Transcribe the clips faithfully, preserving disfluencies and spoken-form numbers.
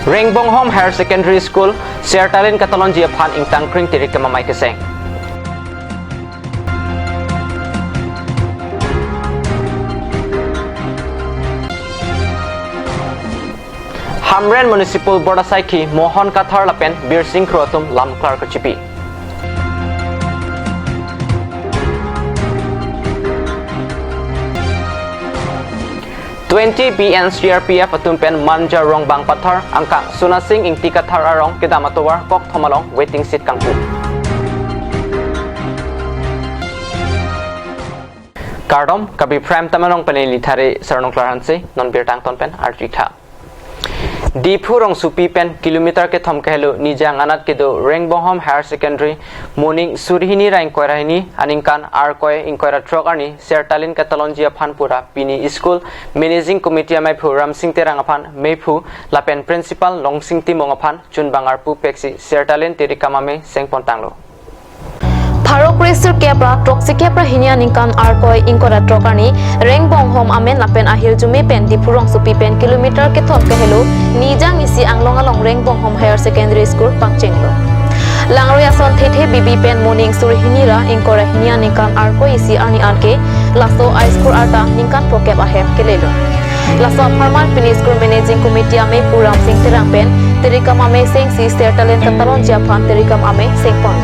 Rengbonghom Higher Secondary School, Sertalin katalonji aphan ingtangkring tirikam amei keseng. Hamren Municipal Board asaikhi Mohon Kathar lapen Birsing Kro atum lamklar kachipi. Twenty B N C R P F atum pen Manja Rongbang Pathar angkang Sunasing Ingti Kathar arong kedam atovar kok thom along waiting shed kangpu. Kardom, Karbi Prime Time along pen neli Thare Sarnung Klarhanse, non birta angton pen arjutha. Diphu rongsopi pen kilometer kethom kahelo Nijang anat kedo Rengbonghom Higher Secondary moning suri hini ra ingkoi ra hini aningkan Arkoi ingkoi ra throk arni Sertalin katalonji aphan pura pini school managing committee ameiphu Ramsing Terang aphan meiphu lapen principal Longsing Timung aphan chunbang arpu peksi Sertalin tirikam amei sengpon tanglo. Pharo kre sirkep ra throksi kep ra hini aningkan Arkoi ingkoi ra throk arni Rengbonghom amen lapen ahirjume pen Diphu rongsopi pen kilometer kethom kahelo Nijang isi anglong along Rengbonghom Higher Secondary School pangchenglo. Langroi ason thethe bibi pen moning suri hini ra ingkoi ra hini aningkan Arkoi isi arni anke laso a school arta ningkan phokep ahem kelelo. Laso apharman pini school managing committee ameiphu Ramsing Terang pen tirikam amei sengsi Sertalin katalonji aphan tirikam amei sengpon.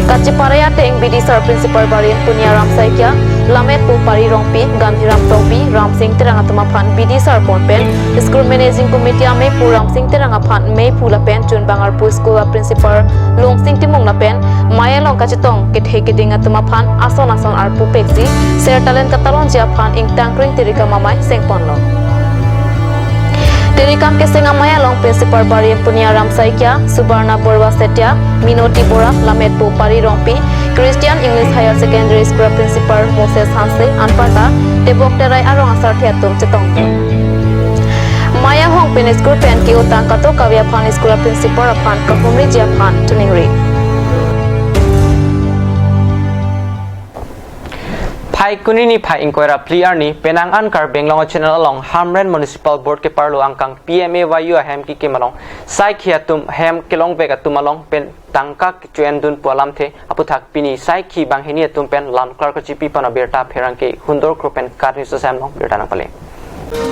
Kachipare ateng B D sir principal Barin Punia Ram Saikia, Lametpo Pari Rongpi, Gandhiram Tokbi, Ramsing Terang atum aphan B D sir pon pen school managing committee ameiphu Ramsing Terang aphan meiphu lapen chunbang arpu school a principal Longsing Timung lapen mei along kachetong kethe keding atum aphan ason ason arpu peksi Sertalin katalonji aphan ingtangkring tirikam amei sengponlo. Tirikam keseng amei along principal Barin Punia Ram Saikia, Subarna Borwa Setia, Minoti Bora, Lametpo Pari Rongpi, Christian English Higher Secondary School principal Moses Hanse anparta tebok terai arong asarthe atum chetong. Mei ahong pen school pen ke-o tang kato kave aphan school a principal aphan kahumriji aphan tuningri. Phaikuni niphai ingkoi ra phli arni penang an Karbi Anglong channel along Hamren Municipal Board keparlo angkang P M A Y U ahem kekim along saikhi atum hem kelongvek atum along pen tangka kecho-endun pu alamthe aputhak pini saikhi banghini atum pen lamklar kachipi pano birta pherangke Hundor Kro pen Kat News asam along birta nangpale.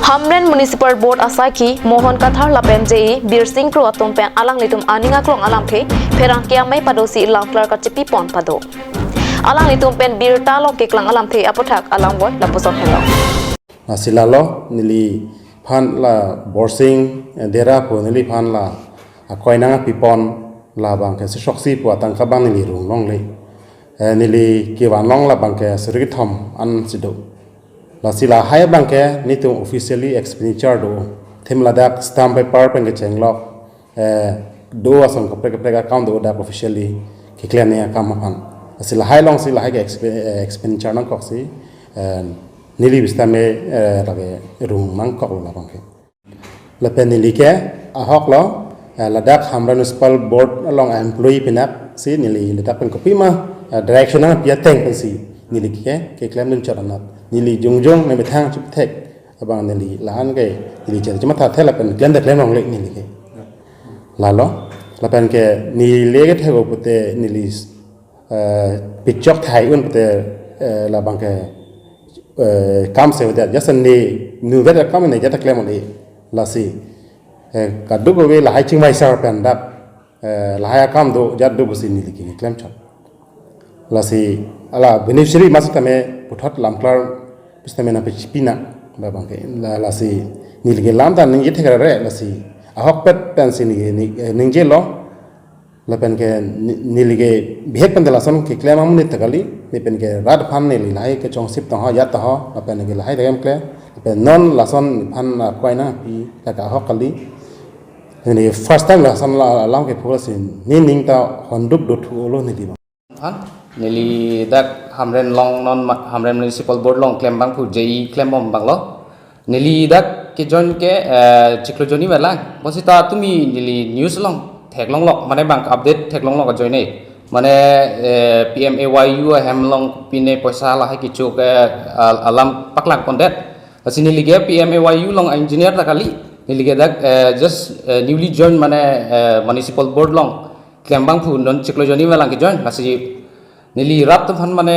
Hamren Municipal Board asaikhi Mohon Kathar lapen J E Birsing Kro atum pen alanglitum aning aklong alamthe pherangke amei padosi lamklar kachipi pon pado. Alanglitum pen birta along keklang alamthe aputhak alam voi lapuson henlo. Lasi lalo neliphan la Borsing, eh, Dera pu neliphan la akoi nangpipon labang ke sishoksi pu atangka abang neli rung longle. Eh, neli kevan long labang ke suri kethom an si do. Lasi lahai abang ke netum officially expenditure do. Them ladak stamp paper pen kechenglok, eh, do ason kaprek kaprek account do dak officially keklem nangji akam aphan. Lasi lahai alongsi lahai ke expe-, eh, expenditure nangkoksi, eh, neli bisitame, eh, lake rung nangkoklo labang ke. Lapen neli ke ahoklo, eh, ladak Hamren Municipal Board along employee pinak si neli ladak pen kopima, eh, direction nangpi ateng pensi neli ke keklemdun chot anat. Neli jongjong nemethang chipthek abang neli la-an ke neli chen chematha thela pen klemda klem longle neli ke. Lalo, lapen ke neli ke thek-o pute neli, eh, pichok thai un pute, eh, labang ke, eh, kam se hodet. Jasa ne nuvet akam ne jata klem un-e. Lasi, eh, kadokave lahai chingvai sar pen dak, eh, lahai akam do jat do pusi neli ke klem chot. Lasi ala beneficiary masuk tame puthot lamklar pusitame nangpachipina labang ke. La, lasi neli ke lam ta ningje thek ra re lasi ahokpet pensi neli, neli, eh, ningjelo. Lapen ke ne-, neli ke bihek pen de lason keklem amonit ta kali, ne pen ke rat aphan neli lahai kechongsip tong ho, jat ho, lapen ke lahai ta klemkle, lapen non lason nephan akoi nangpi ta ahok kali. Neli first time lason la, alam ke pura si, ne ning ta honduk dothulo neli. Han, neli dak Hamren along non ma-, Hamren Municipal Board along klem abangphu J E klembom abanglo. Neli dak ke join ke, eh, chiklo joni melang. Bonsita tumi neli news along theklonglok, mane abang update theklonglok join e. Mane, eh, P M A Y U ahem along pine poisa lahai kecho ke, eh, al-, alam paklang pondet. Lasi neli ke P M A Y U along engineer ta kali. Neli ke dak, eh, just, eh, newly join mane, eh, municipal board along klembang pu non chiklo joni malang ke join. Lasi neli rat atum aphan mane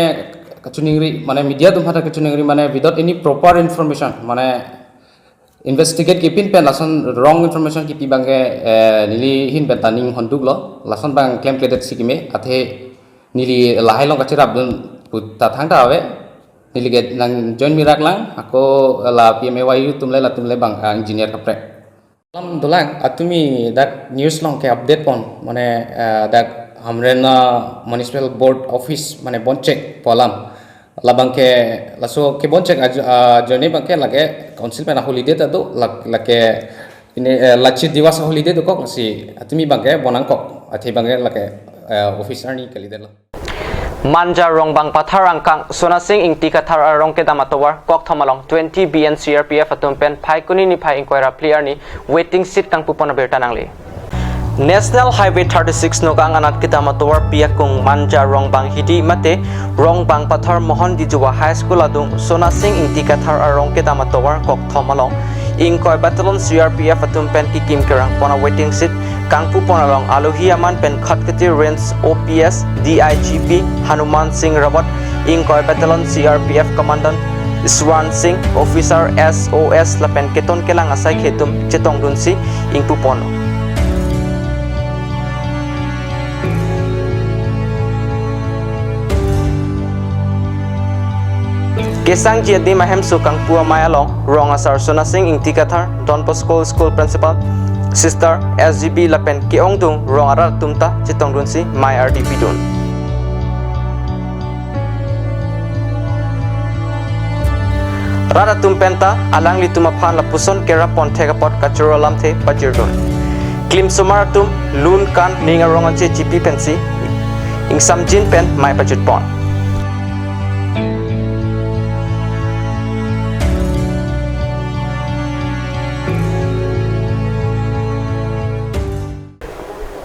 kachiningri, mane media atum aphan kachiningri mane without any proper information, mane investigate kepin pen lason wrong information kepi abang ke, eh, neli ahin pen ta ning honduk lo, lason abang klemkledet si keme, athe neli lahai along kacherapdun pu ta thangta ave. Neli ke nang join mirak lang, ako la P M A Y U atum le latum le abang, ah, engineer kaprek. Alam dolang, ah, tumi dak news along ke update pon, mane, ah, dak Hamren, ah, Municipal Board Office, mane bonchek pu alam. Labang ke, laso kebonchek aj-, ah, ajoine abang ke lake council pen a-holiday ta do, lak-, lake ini, eh, Lachit Diwas a-holiday dokok si, ah, tumi abang ke bon nangkok, athe abang ke lake, eh, office arni kalidetlo. Manja Rongbang Pathar angkang Sonasing Ingti Kathar arong kedam atovar kokthom along twenty B N C R P F atum pen Phaikuni niphai ingkoi ra phli arni waiting shed kangpupon abirta nangle. National Highway thirty-six Nokang anat kedam atovar pi akung Manja Rongbang Hidi mate Rongbang Pathar Mohan Dijuwa High School adung Sonasing Ingti Kathar arong kedam atovar kokthom along ingkoi battalion C R P F atum pen kekim kerangpon a-waiting shed kangpupon along alohi aman pen Khatkhati Range O P S D I G P Hanuman Singh Rawat, ingkoi battalion C R P F commandant Swan Singh, officer S O S lapen keton kelang asaikhi atum chetongdunsi ingpupon. Kesangji adim ahemso kangpu amei along rong asar Sonasing Ingti Kathar, Don Bosco School Principal, Sister, S G B lapen ke-ongdung rong arat atum ta chetongdunsi mei ardi pidun. Rat atum penta alanglitum aphan lapuson kerap pon thek apot kachoro alamthe pajirdun. Klimsomar atum lun kan ning arong anche chipi pensi ingsamjin pen mei pajutpon.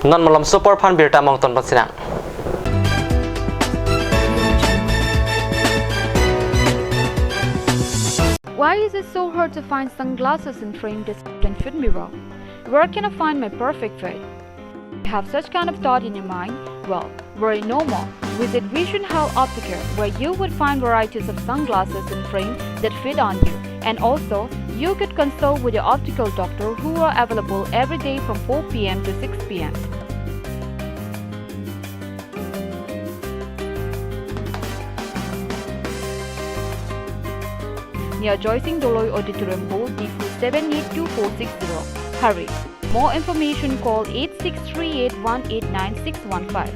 Non malom sopor aphan birta mongton pon sinang. Why is it so hard to find sunglasses and frame that can fit me well? Where can I find my perfect fit? You have such kind of thought in your mind? Well, worry no more. Visit Vision Health Opticare, where you would find varieties of sunglasses and frame that fit on you. And also, you could consult with your optical doctor who are available every day from four p m to six p m. Near Joysing Doloi Auditorium Hall, Diphu seven eight two four six zero. Hurry! More information, call eight six three eight one eight nine six one five.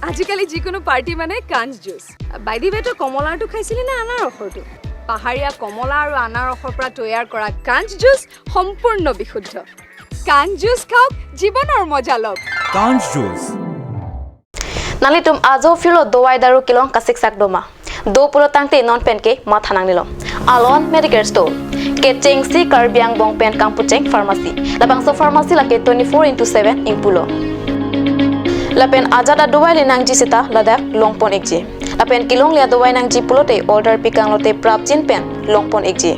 আজিকালি যিকোনো পাৰ্টি মানে কাঞ্চ juice. By the ৱে, তই কমলাৰটো খাইছিলি নে আনাৰসৰটো? পাহাৰীয়া কমলা আৰু আনাৰসৰ পৰা তৈয়াৰ কৰা কাঞ্চ জুচ সম্পূৰ্ণ বিশুদ্ধ। কাঞ্চ জুচ খাওক, জীৱনৰ মজা লওক। Kanch juice. Nanglitum ajo phirlo dovai daru kelong kasiksak doma? Do pulo tangte non penke matha nangnelo. Alon Medicare Store. Kechengsi Karbi Anglong pen kangpucheng pharmacy. Labangso pharmacy lake twenty-four into seven ingpulo. Lapen ajat adovai le nangji seta ladak longpon ikji. Lapen kelongle adovai nangji pulote order pikanglote prapjin pen longpon ikji.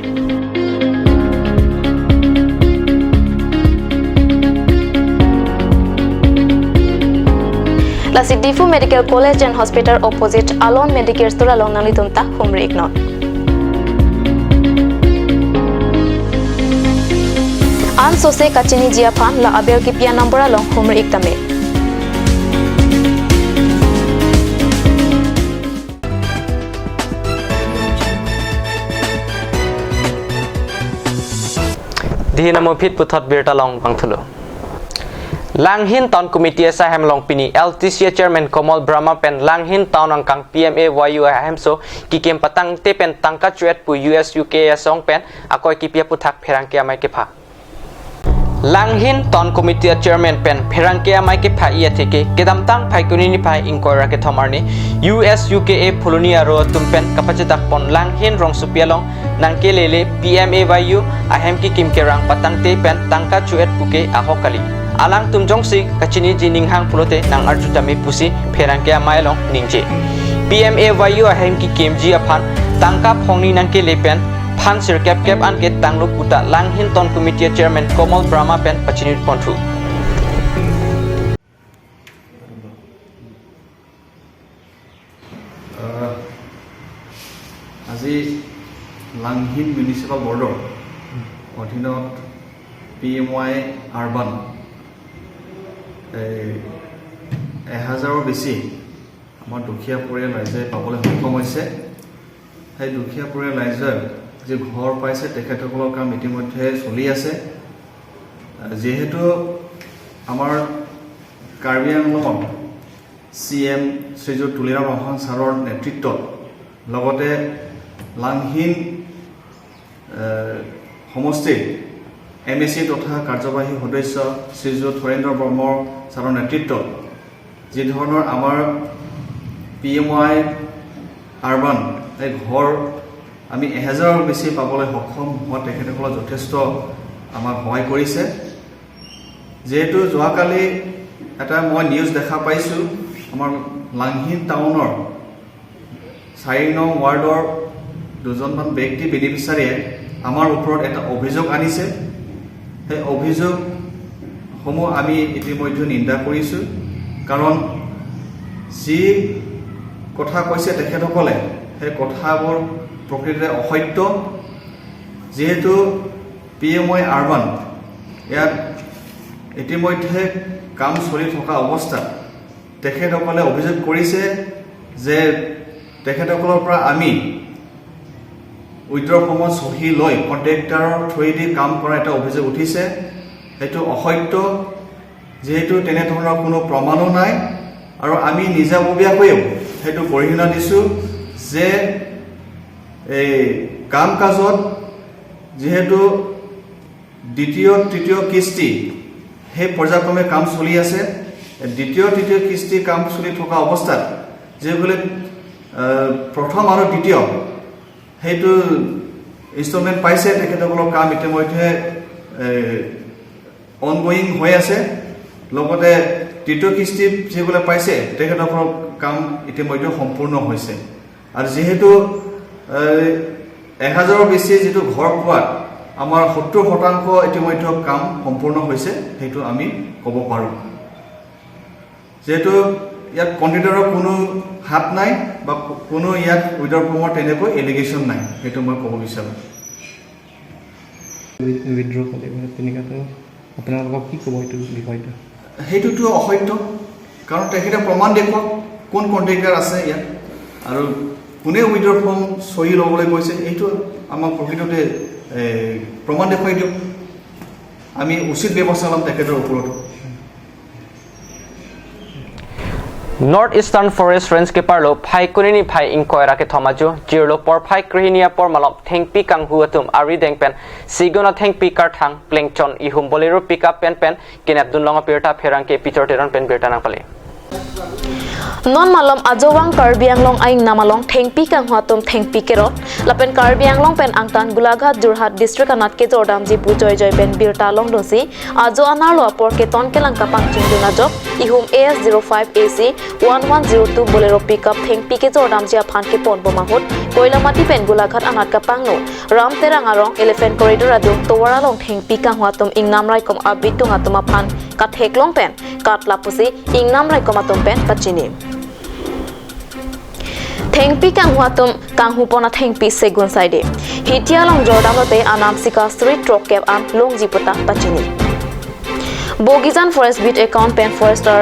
Lasi Diphu Medical College and Hospital opposite Alon Medicare Store along nanglitum ta humri iknon. Ansose kachiniji aphan la abel kipi a-number along humri ik tame. Dihina mupit puthot birta long pangthulo. Langhin Town Committee asai hem along pini L T C A Chairman Komol Brahma pen Langhin Town angkang P M A Y U ahemso kekim patangte pen tangka cho-et pu U S U K A asong pen akoi kipi aputhak pherangke amei kepha. Langhin Town Committee a Chairman pen pherangke amei kepha-i atheke kedamtang Phaikuni niphai ingkoi ra kethom arni U S U K A Phuloni aro atum pen kapachedakpon Langhin rongsopi along nangkelele P M A Y U ahem kekim kerang patangte pen tangka cho-et puke ahok kali. Alangtum jongsi kachiniji ninghang pulote nang-arju tame pusi pherangke amei along ningje. P M A Y U ahem kekimji aphan tangka phongni nangkele pen phan sirkep kep an ke tanglo puta Langhin Town Committee Chairman Komal Brahma pen pachini ponthu. আহ, আজি লাংহিন মিউনিচিপাল বৰ্ডৰ অধীনত P M Y urban, এই, এহাজাৰৰ বেছি আমাৰ দুখীয়া পৰিয়াল ৰাইজে পাবলৈ সক্ষম হৈছে। সেই দুখীয়া পৰিয়াল ৰাইজে যি ঘৰ পাইছে, তেখেতসকলৰ কাম ইতিমধ্যে চলি আছে। যিহেতু আমাৰ কাৰ্বি আংলঙৰ চি এম শ্ৰীযুত তুলিৰাম ৰংহাং ছাৰৰ নেতৃত্বত লগতে লাংহিন, এ, সমষ্টিৰ এম এ চি তথা কাৰ্যবাহী সদস্য শ্ৰীযুত হৰেন্দ্ৰ বৰ্মন ছাৰৰ নেতৃত্বত যি ধৰণৰ আমাৰ পি এম ৱাই আৰ্বান এই ঘৰ আমি এহেজাৰৰ বেছি পাবলৈ সক্ষম হোৱা তেখেতসকলে যথেষ্ট আমাক সহায় কৰিছে। যিহেতু যোৱাকালি এটা মই নিউজ দেখা পাইছোঁ, আমাৰ লাংহিন টাউনৰ চাৰি নং ৱাৰ্ডৰ দুজনমান ব্যক্তি বেনিফিচিয়াৰীয়ে আমাৰ ওপৰত এটা অভিযোগ আনিছে। সেই অভিযোগসমূহ আমি ইতিমধ্যে নিন্দা কৰিছোঁ, কাৰণ যি কথা কৈছে তেখেতসকলে, সেই কথাবোৰ প্ৰকৃততে অসত্য। যিহেতু পি এম ৱাই আৰ্বান ইয়াত ইতিমধ্যে কাম চলি থকা অৱস্থাত তেখেতসকলে অভিযোগ কৰিছে যে তেখেতসকলৰ পৰা আমি উইথড্ৰ ফৰ্মত চহী লৈ কণ্ট্ৰেক্টৰৰ থ্ৰুৱেদি কাম কৰা এটা অভিযোগ উঠিছে। সেইটো অসত্য। যিহেতু তেনেধৰণৰ কোনো প্ৰমাণো নাই আৰু আমি নিজাববীয়াকৈও সেইটো গৰিহণা দিছোঁ যে এই কাম কাজত যিহেতু দ্বিতীয়, তৃতীয় কিস্তি সেই পৰ্যায়ক্ৰমে কাম চলি আছে। দ্বিতীয়, তৃতীয় কিস্তি কাম চলি থকা অৱস্থাত যিসকলে, আহ, প্ৰথম আৰু দ্বিতীয় সেইটো ইনষ্টলমেণ্ট পাইছে, তেখেতসকলৰ কাম ইতিমধ্যে, এ, অনগয়িং হৈ আছে। লগতে তৃতীয় কিস্তি যিসকলে পাইছে, তেখেতসকলৰ কাম ইতিমধ্যে সম্পূৰ্ণ হৈছে। আৰু যিহেতু, এ, এহাজাৰৰ বেছি যিটো ঘৰ পোৱাত আমাৰ সত্তৰ শতাংশ ইতিমধ্যে কাম সম্পূৰ্ণ হৈছে, সেইটো আমি ক'ব পাৰোঁ। যিহেতু ইয়াত কণ্ট্ৰেক্টৰৰ কোনো হাত নাই বা কোনো ইয়াত উইথড্ৰ ফৰ্মৰ তেনেকৈ এলিগেশ্যন নাই, সেইটো মই ক'ব বিচাৰোঁ। উইথ-, উইথড্ৰ কৰিলে তেনেকুৱাতো আপোনালোকক কি ক'ব এইটো বিষয়টো? সেইটোতো অসত্য, কাৰণ তেখেতে প্ৰমাণ দেখুৱাওক কোন কণ্ট্ৰেক্টৰ আছে ইয়াত আৰু কোনে উইথড্ৰ ফৰ্ম চহী ল'বলৈ কৈছে, এইটো আমাক প্ৰকৃততে, এ, প্ৰমাণ দেখুৱাই দিয়ক। আমি উচিত ব্যৱস্থা ল'ম তেখেতৰ ওপৰত। North Eastern Forest Range keparlo Phaikuni niphai ingkoi ra kethom ajo jirlo porphai krehini apor malom thengpi kanghu atum arideng pen segun athengpi karthang plengchon ihum Bolero pickup pen pen kenep dunlong abirta pherangke Peter Teron pen birta nangpale. Non malom ajovang Karbi Anglong aingnam along thengpi kanghu atum thengpi kerot lapen Karbi Anglong pen angtan Golaghat Jorhat district anat kejordamji pu joijoi pen birta longdunsi ajo anerlo apor keton kelang kapangchingdun ajok ihum A S zero five A C one one zero two Bolero pickup thengpi kejordamji aphan keponbom ahut Koilamati pen Golaghat anat kapangno Ram Terang arong Elephant Corridor adung tovar along thengpi kanghu atum ingnam raikom abitung atum aphan katheklong pen katla pusi ingnam raikom atum pen pachini. Thengpi kanghu atum kanghu pon athengpi segun saide. Hitia along jordam lote anam sika suri trok kep an longji puta pachini. Bogijan Forest Beat account pen Forester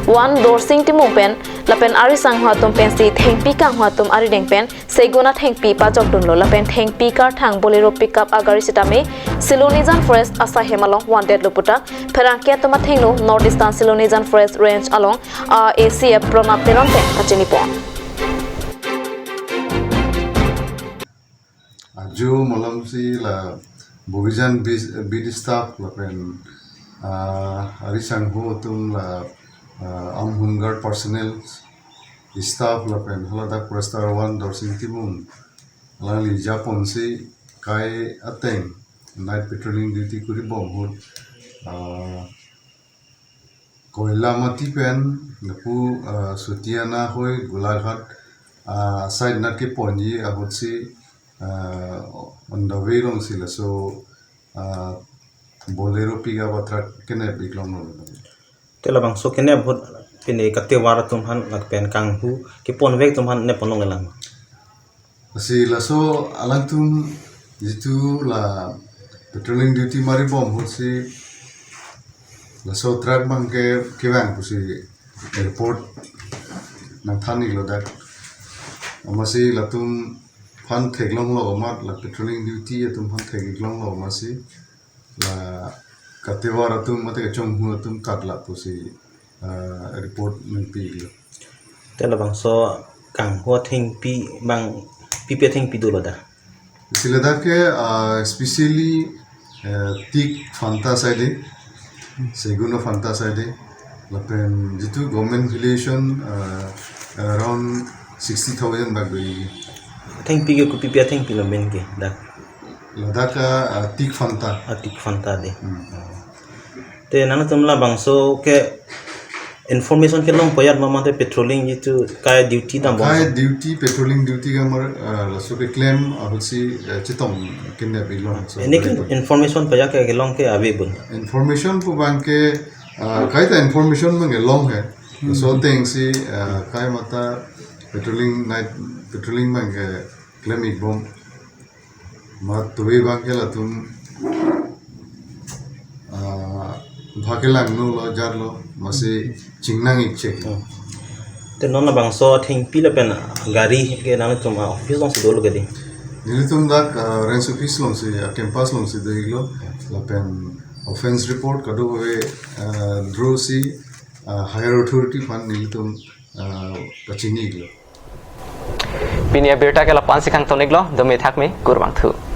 one Dorsing Timung pen lapen ari sangho atum pensi thengpi kanghu atum arideng pen segun athengpi pajokdunlo lapen thengpi karthang Bolero pickup agari sitame Silonijan Forest asahem along wanted lo puta pherangke atum athengno North Eastern Silonijan Forest Range along A C F Pranab Teron pen pachini pon. Ajo malom si la Bogijan bis-, beat staff lapen, ah, ari sangho atum la, ah, Armed Home Guard personnel staff lapen haladak Forester one Dorsing Timung alangli japon si kai ateng night patrolling duty kuri bom ahut, ah, Koilamati pen lapu, ah, Sutiana hoi Golaghat, ah, side nat keponji ahutsi, ah, on the way alongsi laso, ah, Bolero pickup a truck kenep iklong lo. Te labangso kenep ahut pini katovar atum aphan lapen kanghu keponvek atum aphan nep ponlong elang. Lasi laso alangtum jitu la patrolling duty mari bom ahutsi laso truck abangke kevang pusi report nangthan iklo dak. Amatsi latum aphan theklonglo amat la patrolling duty atum aphan theklonglo amatsi la katovar atum mate kachonghu atum katla pusi, ah, report nangpi iklo. Te labangso kanghu athengpi abang pipi athengpi dolo da? Isi ladak ke, ah, especially, eh, teak phanta side, segun phanta side, lapen jitu government valuation, ah, around sixty thousand bak do. Athengpi ke kopipi athengpi lo main ke da? Ladak ke, ah, teak phanta. Ah, teak phanta de. Hmm. Te nangtum labangso ke information kelong payat ma mate patrolling jitu kai duty dam bom? Kai duty, patrolling duty ke amar, ah, laso keklem ahutsi, eh, chetong kenep iklo. So, ini ke very good. Information payat ke kelong ke ave bun? Information pu abangke, ah, kaita information abangke long he. Hmm. So atengsi, ah, kai mata patrolling night, patrolling abangke klem ik bom. Mat tuwi abangke latum, ah, bhag kelangno lo jarlo, amatsi chingnang ik chek. Hmm. Te non labangso athengpi lapen gari ke nangtum a-office alongsi dolo ke di? Nelitum dak, ah, range office alongsi, ah, campus alongsi do iklo, lapen offense report kadokave, ah, drosi, ah, higher authority aphan nelitum, ah, pachini iklo. Pini abirta ke la-ansi kangton iklo, dome thakme, kurvangthu.